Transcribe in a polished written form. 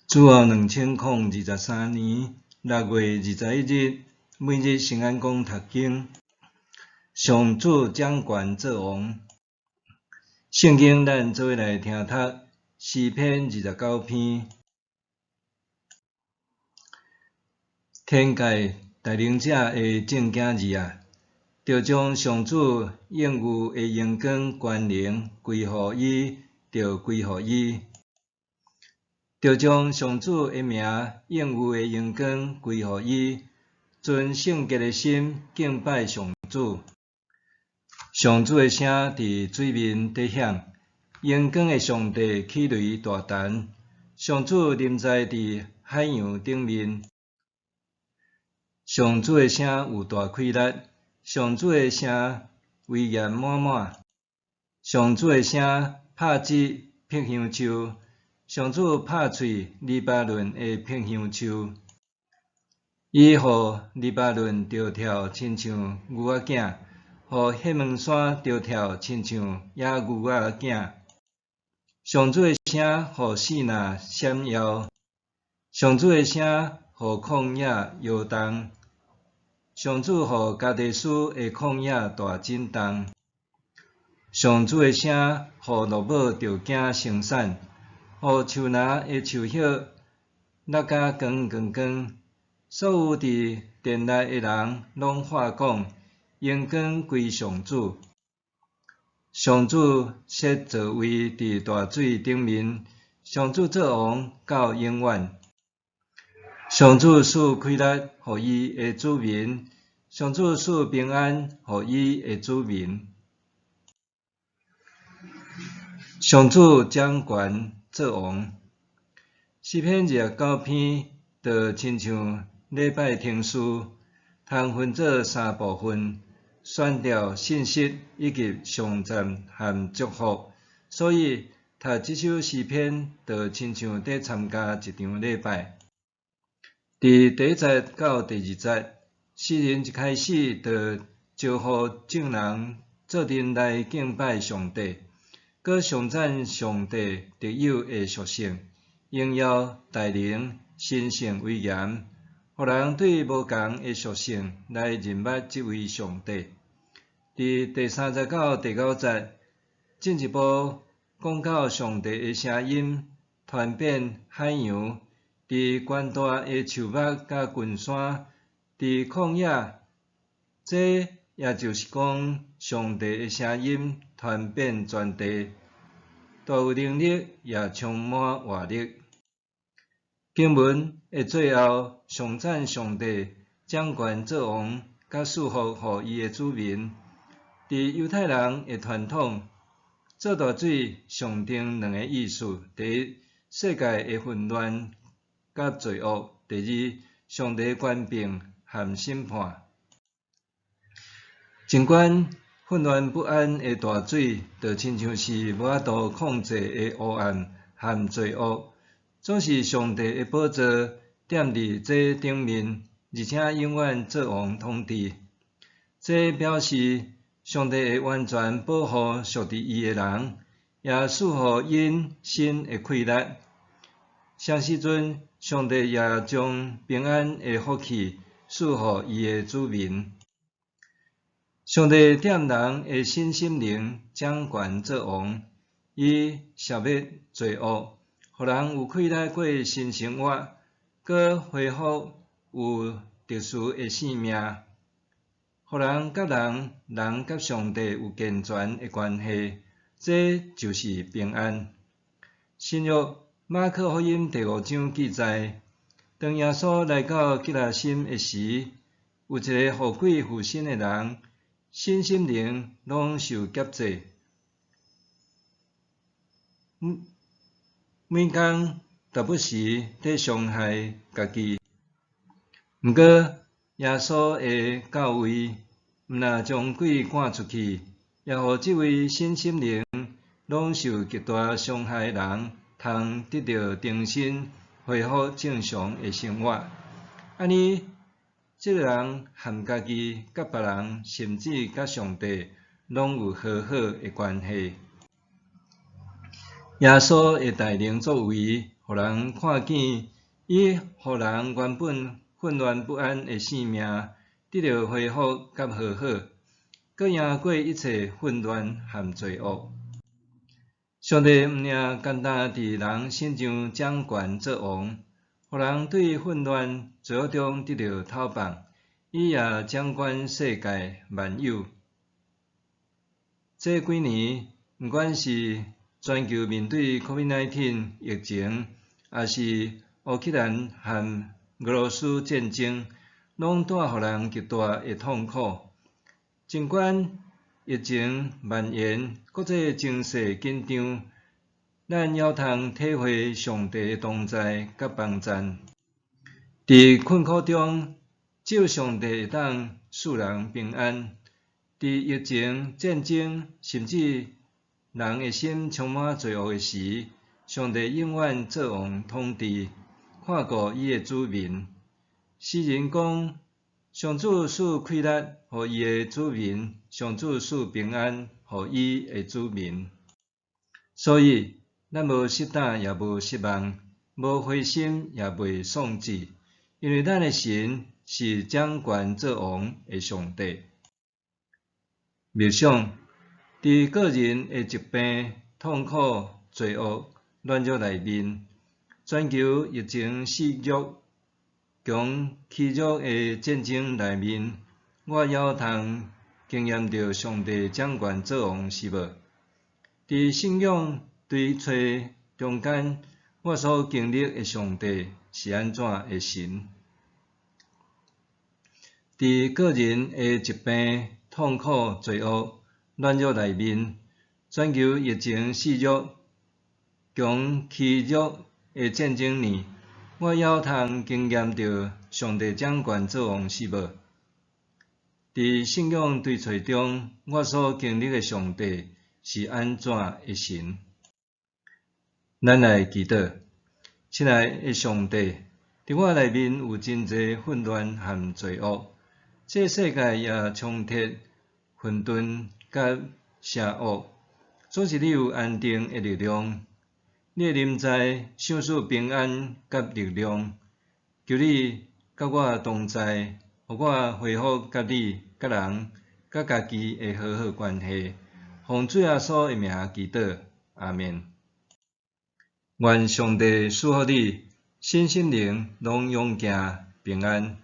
主後2023年6月21日，每日聖安講讀經，上主掌權做王。聖經咱做伙來聽讀詩篇29篇。天界大能者的眾囝兒啊，著將上主應有的榮光權能歸予伊，著歸予伊。著將上主的名應有的榮光歸予伊，存聖潔的心敬拜上主。上主的聲佇水面底響，榮光的上帝起雷大彈。上主臨在佇海洋頂面。上主的聲有大氣力，上主的聲威嚴滿滿。上主的聲拍折柏香樹，上主拍碎黎巴嫩的柏香樹。伊予黎巴嫩著跳親像牛仔囝，予黑門山著跳親像野牛仔囝。上主的聲予示拿閃耀，上主的聲予曠野搖動，上主予加低斯的曠野大震動。上主的聲予駱母著驚生產，予樹林的樹葉落甲光光光。所有佇殿內的人攏喊講：榮光歸上主。上主設座位佇大水頂面，上主做王到永遠。上主賜氣力予伊的子民，上主賜平安予伊的子民。上主掌權做王。詩篇29篇就親像禮拜程序，通分做三部分：宣告信息以及頌讚和祝福。所以讀這首詩篇就親像佇參加一場禮拜。佇第一節到第二節，詩人一開始就招呼眾人做陣來敬拜上帝，閣頌讚上帝特有的屬性，榮耀、大能、神聖威嚴，予人對無仝的屬性來認捌這位上帝。佇第三節到第九節，進一步講到上帝的聲音傳遍海洋，佇懸大的樹木佮群山，佇曠野，這也就是講上帝的聲音傳遍全地，大有能力，也充滿活力。經文的最後，頌讚上帝掌權做王，佮賜福予伊的子民。佇猶太人的傳統，做大水象徵兩个意思：第一，世界的混亂佮罪惡；第二，上帝權柄和審判。儘管混亂不安的大水，就親像是無法度控制的黑暗和罪惡，總是上帝的寶座踮佇這頂面，而且永遠做王統治。這表示上帝會完全保護屬佇伊的人，也賜予𪜶新的氣力。同時陣，上帝也將平安的福氣賜予伊的子民。上帝踮人的身心靈掌權做王，伊消滅罪惡，予人有氣力過新生活，閣恢復有特殊的生命，予人佮人、人佮上帝有健全的關係，這就是平安。新約馬可福音第五章記載，當耶穌來到吉拉森的時，有一個予鬼附身的人，身心靈攏受挾制，每工時不時佇傷害家己。毋過耶穌的到位，毋但將鬼趕出去，也予這位身心靈攏受極大傷害的人，通得著重新恢復正常的生活。按呢，這个人和家己、佮別人，甚至佮上帝，攏有和好的關係。耶穌的大能作為，予予人看見，伊予人原本混亂不安的性命得著恢復佮和好，閣贏過一切混亂和罪惡。上帝毋爾干焦佇人身上掌權做王，予人對混亂罪惡中得著透放，伊也掌管世界萬有。這幾年，毋管是全球面對 COVID-19 疫情，抑是烏克蘭和俄羅斯戰爭，攏帶予人極大的痛苦。儘管疫情蔓延，國際情勢緊張，咱猶通體會上帝的同在佮幫贊。佇困苦中，只有上帝會當賜人平安。佇疫情、戰爭，甚至人的心充滿罪惡的時，上帝永遠做王統治，看顧伊的子民。詩人講：上主賜快樂予伊的子民，上主賜平安予伊的子民。所以，咱無失膽，也無失望，無灰心，也袂喪志，因為咱的神是掌權做王的上帝。默想，佇個人的疾病、痛苦、罪惡、軟弱內面，全球疫情肆虐、強欺弱的戰爭內面，我猶通經驗著上帝掌權做王是無？佇信仰追揣中間，我所經歷的上帝是按怎的神？佇個人的疾病、痛苦、罪惡、軟弱內面，全球疫情肆虐、強欺弱的戰爭裡，我猶通經驗著上帝掌權做王是無？佇信仰追揣中，我所經歷的上帝是按怎的神？咱來祈禱，親愛的上帝，佇我內面有真濟混亂和罪惡，這世界也充斥混沌佮邪惡，總是你有安定的力量，你的臨在賞賜平安佮力量，求你佮我同在，予我恢復佮你、佮人、佮家己的和好關係。奉主耶穌的名祈禱，阿們。願上帝賜福你，身心靈攏勇健平安。